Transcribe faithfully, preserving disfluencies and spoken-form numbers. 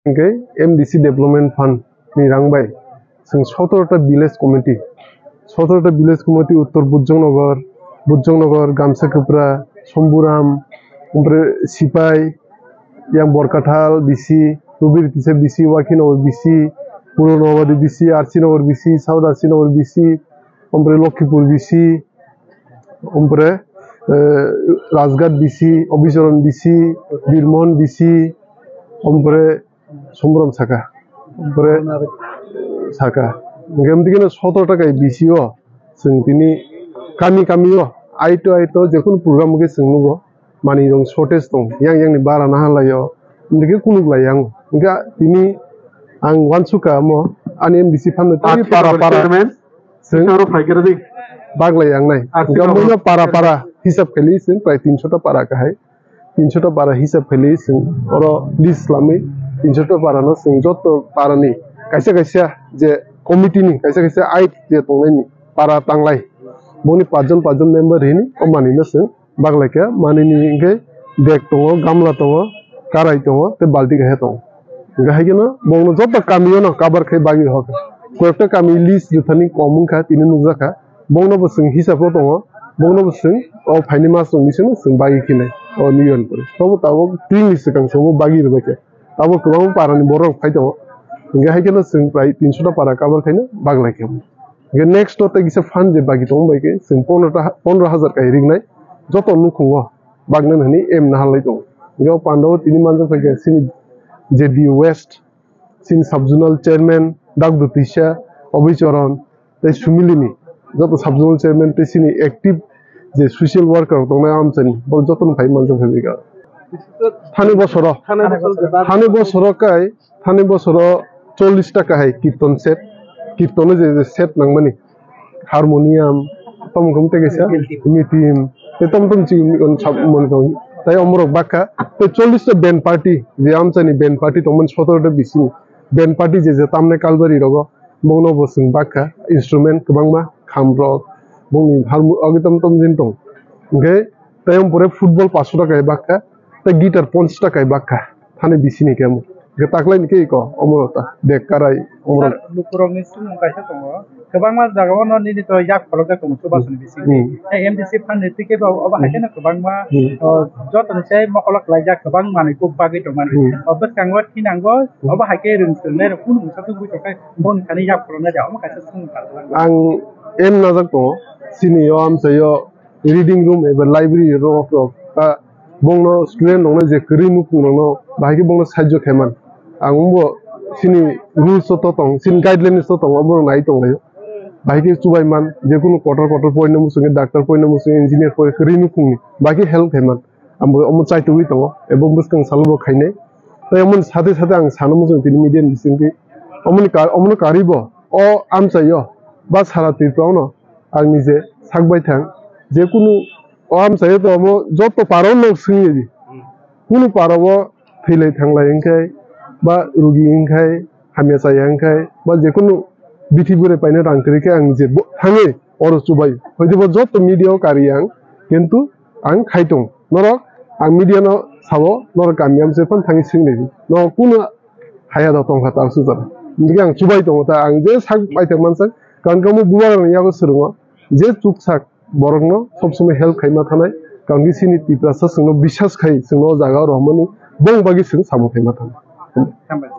Hingke M D C Development Fund ni rang bai chwng sotoro ta village committee, sotoro ta village committee Uttor Bujongnagar, Bujongnagar, Gamsakupra, Somburam, ompore Sipai, yang Borkathal B C, Rubir Tisa B C, Wakhinagar B C, Puranagar B C, Archinagar B C, South Archinagar B C, ompore Lokhipur B C, ompore, eh, Rajghat B C, Abhicharan B C, Birmohon B C, ompore Somburam saka, ompore saka. Hingke amtwi khe no sotoro ta kai B C o chwng tini kami kami o aito aito jekunu program khe chwng nugo. Manwi rok shortage tong, yang yang ni bara naha lai o, hingke kunuk lai yang. Hingke tini ang uansukha omo ani M D C phan no tini para para chairman chwng aro phai khe rwdi. Baglai yang nai. Hingke omo no para para hisab khaili chwng prai tinso ta para kahai, tinso ta para hisab khaili chwng oro list lamwi tinso ta para no chwng joto para ni kaisa kaisa je committee ni kaisa kaisa ait je tongnai ni para tanglai boni pachjon pachjon member hini o manwi no chwng baglai kha, manwini hingke bag tongo, gamla tongo, karai tongo, tei balti kaisa tongo. Hingke hai kheno bongno joto kamio no cover khai bagwi rw kha. Koyekta kami list jotoni kom wngkha, tini nukjak kha. Bongno bo chwng hisab o tongo, bongno bo chwng o phaini mas rok ni simi chwng bagwi khinai o union pore. Tobo tabuk tini swkang se omo bagwi rwbaikha. Abo kwbangma para ni borok rok phai tongo. Hingke hai kheno chwng prai tinso ta para cover khaino baglai kha. Hingke next o tei kisa fund je bagi tongma bai khe chwng pondro ta, pondro hajar kai ringnai joto nukhungo bagnani hwnwi aim naharlai tongo. Hingke o pandao tini manjak phaikha chini J D U West, chini sub zonal chairman Dagdu Tisa, Obichoron, tei Sumilini joto sub zonal chairman tei chini active je social worker rok tongnai amchaini borok jotono phai manjak phai bai kha. Thani bosoro, thani bosoro kai, thani bosoro chollish ta kahai kirton set, kirtono je, je set nangmani harmonium, tamo khe tei kaisa mitim, tei tom tom chi mon kha, tei omorok bakha tei chollish ta band party je amchaini band party tongmani sotoro ta bising band party je, je tamnai kalbari rogo. Bongno bo chwng bakha instrument kwbangma, khamrok, bongni harmo-, agi tom tom jin tong. Hingke tei pore football paso ta kai bakha, tei guitar ponch ta kai bakha. Thani bisini khe mo. Hingke taklai ni khe iko, omo ta, bag karai, omo. Sir, lukurokni sumung kaisa tongo. Kwbangma jagao no nini to yak pholok jak tongo, chubachu ni bisingo. Hmm. Tei M D C fund ni tike bo obo hai kheno kwbangma, hmm, o, joto ni sai mokolo khlaijak kwbang manwi kuk bagwi tongmani. Hmm. O bwskango thinango, hmm, obo hai khe rwng swrwngnai rok kunu mungsa tubui tongkhe boni thani yak phuluknai de, omo kaisa swngmung kha. Ang em najak tongo, chini o amchaio reading room eba library rok, rok, ta bongno student rokno je kwrwi nukhung rokno bahai khe bongno sahajyo khaiman. Ang wngbo chini rules o to tong, chini guidelines o tongo, obo nai tonglaio. Bahai khe chubaiman, jekunu kotor kotor poina muchungwi, doctor poina muchungwi, engineer poina kwrwi nukhungni, bahai khe help khaiman. Ang bo omo chaitugwi tongo, ebo bwskang salo bo khainai. Tei omoni sade sade ang sana muchung tini media ni bisingtwi. Omoni ka-, omono karwi bo, o amchaio, ba sara Tripura ono, ang nije sak baithang, jekunu o amchaio to omo joto para o nok swngwi di. Kunu para o thwilai thanglai wngkhai, ba rugi wngkhai, hamya chaya wngkhai, ba jekunu bithi bwrwi paina rang kwrwi khe ang je bo-, thangwi oro chubai. Hoidibo joto media o kari ang, kintu ang khai tong. Norok ang media no sao, norok kami amse phan thangwi swnglaidi. Norok kunu haya da tongkha ta sujak. Hingke ang chubai tongo ta, ang je sak baithang mansak, karon kamo bubagrang yago swrwngo, je chuksak borokno sob somoi help khaima thanai, karon khe chini Tiprasa chwngno bisas khai, chwngno o jaga o rohormani, bong bagwi chwng samung khaima thanai. Hambai.